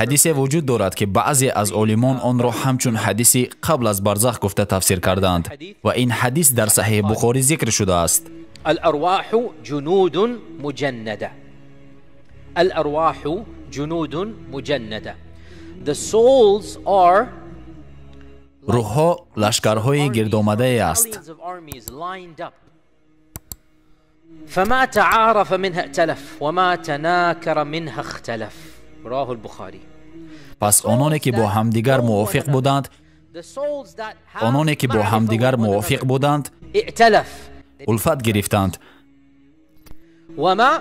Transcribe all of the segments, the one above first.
Ҳадисе вуҷуд дорад, ки баъзе аз олимон онро ҳамчун ҳадиси қабл аз барзах гуфта тафсир кардаанд ва ин ҳадис дар Саҳеҳи Бухорӣ зикр шудааст. Рӯҳҳо лашкарҳои гирдомадае аст. فما تعارف منها ائتلف وما تناكر منها اختلف. رواه البخاري. پس آنانی که با همدیگر موافق بودند، آنانی که با همدیگر موافق بودند الفت گرفتند. وما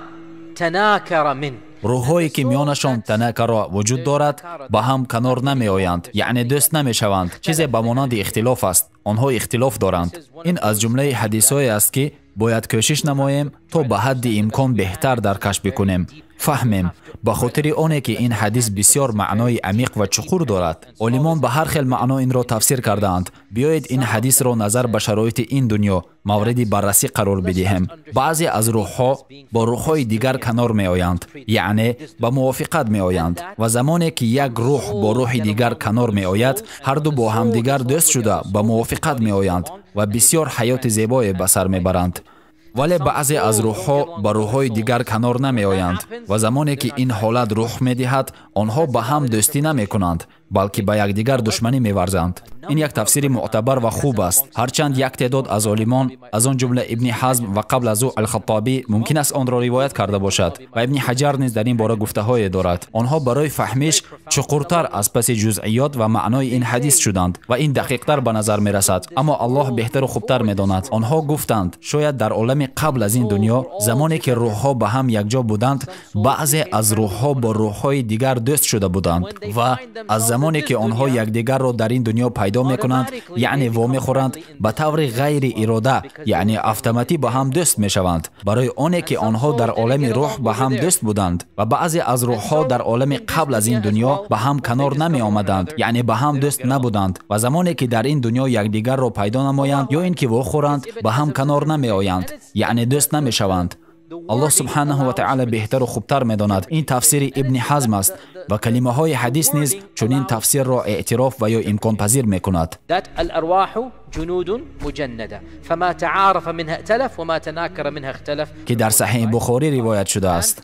تناكر منه. рӯҳҳое ки миёнашон танакаро вуҷуд дорад, ба ҳам канор намеоянд, яъне дӯст намешаванд. Чизе ба монанди ихтилоф аст. Онҳо ихтилоф доранд. Ин аз ҷумлаи ҳадисҳое аст, ки бояд кӯшиш намоем то ба ҳадди имкон беҳтар даркаш бикунем, фаҳмем, ба хотири оне ки ин ҳадис бисёр маънои амиқ ва чуқур дорад. Олимон ба ҳар хел маъно инро тафсир кардаанд. Биёед ин ҳадисро назар ба шароити ин дунё мавриди баррасӣ қарор бидиҳем. Баъзе аз рӯҳҳо бо рӯҳҳои дигар канор меоянд, яъне ба мувофиқат меоянд, ва замоне ки як рӯҳ бо рӯҳи дигар канор меояд, ҳарду бо ҳамдигар дӯст шуда ба мувофиқат меоянд ва бисёр ҳаёти зебое ба сар мебаранд. Вале баъзе аз рӯҳҳо ба рӯҳҳои дигар канор намеоянд ва замоне ки ин ҳолат рӯҳ медиҳад, онҳо ба ҳам дӯстӣ намекунанд, балки ба якдигар душманӣ меварзанд. Ин як тафсири муътабар ва хуб аст. Ҳарчанд як теъдод аз олимон, аз он ҷумла Ибни Ҳазм ва қабл аз ӯ Алхаттобӣ, мумкин аст онро ривоят карда бошад ва Ибни Ҳаҷар низ дар ин бора гуфтаҳое дорад. Онҳо барои фаҳмиш чуқуртар аз паси ҷузъиёт ва маънои ин ҳадис шуданд ва ин дақиқтар ба назар мерасад. Аммо Аллоҳ беҳтару хубтар медонад. Онҳо гуфтанд, шояд дар олами қабл аз ин дунё, замоне ки рӯҳҳо ба ҳам якҷо буданд, баъзе аз рӯҳҳо бо рӯҳҳои дигар дӯст шуда буданд ва аз замоне ки онҳо якдигарро дар ин дунё пайдо мекунанд, яъне вомехӯранд, ба таври ғайриирода, яъне автоматӣ ба ҳам дӯст мешаванд, барои оне ки онҳо дар олами рӯҳ ба ҳам дӯст буданд ва баъзе аз рӯҳҳо дар олами қабл аз ин дунё ба ҳам канор намеомаданд, яъне ба ҳам дӯст набуданд ва замоне ки дар ин дунё якдигарро пайдо намоянд ё ин ки вохӯранд, ба ҳам канор намеоянд, яъне дӯст намешаванд. Аллоҳ субҳанаҳу ва таъала беҳтару хубтар медонад. Ин тафсири Ибни Ҳазм аст ва калимаҳои ҳадис низ чунин тафсирро эътироф ва ё имконпазир мекунад. Ки дар Саҳеҳи Бухорӣ ривоят шудааст.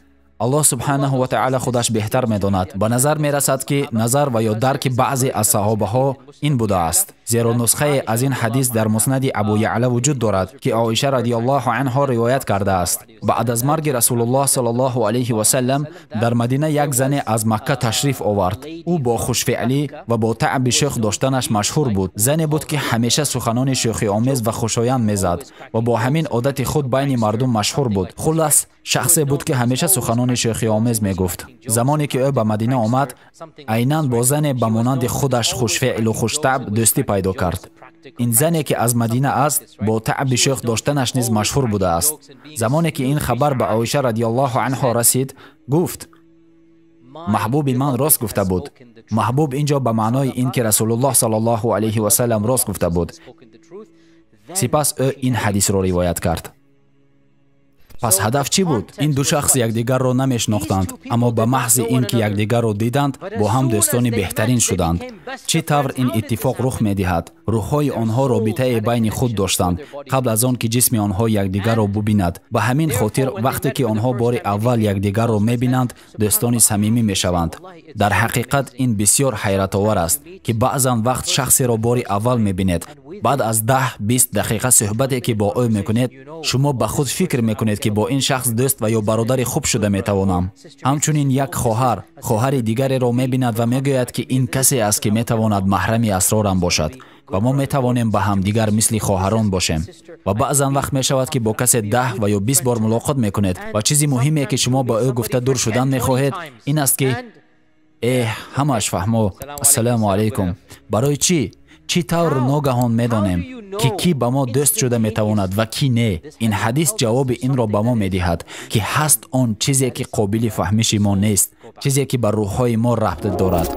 Аллоҳ субҳанаҳу ва таъала худаш беҳтар медонад. Ба назар мерасад, ки назар ва ё дарки баъзе аз саҳобаҳо ин будааст, зеро нусхае аз ин ҳадис дар муснади Абу Яъла вуҷуд дорад, ки Оиша радиаллоҳу анҳо ривоят кардааст. Баъд аз марги Расулуллоҳ саллаллоҳу алайҳи васаллам дар Мадина як зане аз Макка ташриф овард. Ӯ бо хушфеълӣ ва бо таъби шӯх доштанаш машҳур буд. Зане буд, ки ҳамеша суханони шӯхиомез ва хушоянд мезад ва бо ҳамин одати худ байни мардум машҳур буд. Хуллас, шахсе буд, ки ҳамеша суханони шӯхиомез мегуфт. Замоне ки ӯ ба Мадина омад, айнан бо зане ба монанди худаш хушфеълу хуштаъб дӯстӣ пайдо кард. Ин зане ки аз Мадина аст, бо таъби шӯх доштанаш низ машҳур будааст. Замоне ки ин хабар ба Оиша радиаллоҳу анҳо расид, гуфт: маҳбуби ман рост гуфта буд. Маҳбуб ин ҷо ба маънои ин ки Расулуллоҳ саллаллоҳу алайҳи васаллам рост гуфта буд. Сипас ӯ ин ҳадисро ривоят кард. Пас ҳадаф чӣ буд? Ин ду шахс якдигарро намешинохтанд, аммо ба маҳзи ин ки якдигарро диданд, бо ҳам дӯстони беҳтарин шуданд. Чӣ тавр ин иттифоқ рух медиҳад? Рӯҳҳои онҳо робитае байни худ доштанд қабл аз он ки ҷисми онҳо якдигарро бубинад. Ба ҳамин хотир вақте ки онҳо бори аввал якдигарро мебинанд, дӯстони самимӣ мешаванд. Дар ҳақиқат ин бисёр ҳайратовар аст, ки баъзан вақт шахсеро бори аввал мебинед. Баъд аз 10-20 дақиқа суҳбате ки бо ӯ мекунед, шумо ба худ фикр мекунед, ки бо ин шахс дӯст ва ё бародари хуб шуда метавонам. Ҳамчунин як хоҳар хоҳари дигареро мебинад ва мегӯяд, ки ин касе аст, ки метавонад маҳрами асрорам бошад ва мо метавонем ба ҳамдигар мисли хоҳарон бошем. Ва баъзан вақт мешавад, ки бо касе 10 ва ё 20 бор мулоқот мекунед ва чизи муҳиме ки шумо ба ӯ гуфта дур шудан мехоҳед ин аст, ки эҳ, ҳамааш фаҳмо, ассалому алайкум. Барои чӣ? Чӣ тавр ногаҳон медонем, ки кӣ ба мо дӯст шуда метавонад ва кӣ не? Ин ҳадис ҷавоби инро ба мо медиҳад, ки ҳаст он чизе, ки қобили фаҳмиши мо нест, чизе ки ба рӯҳҳои мо рабт дорад.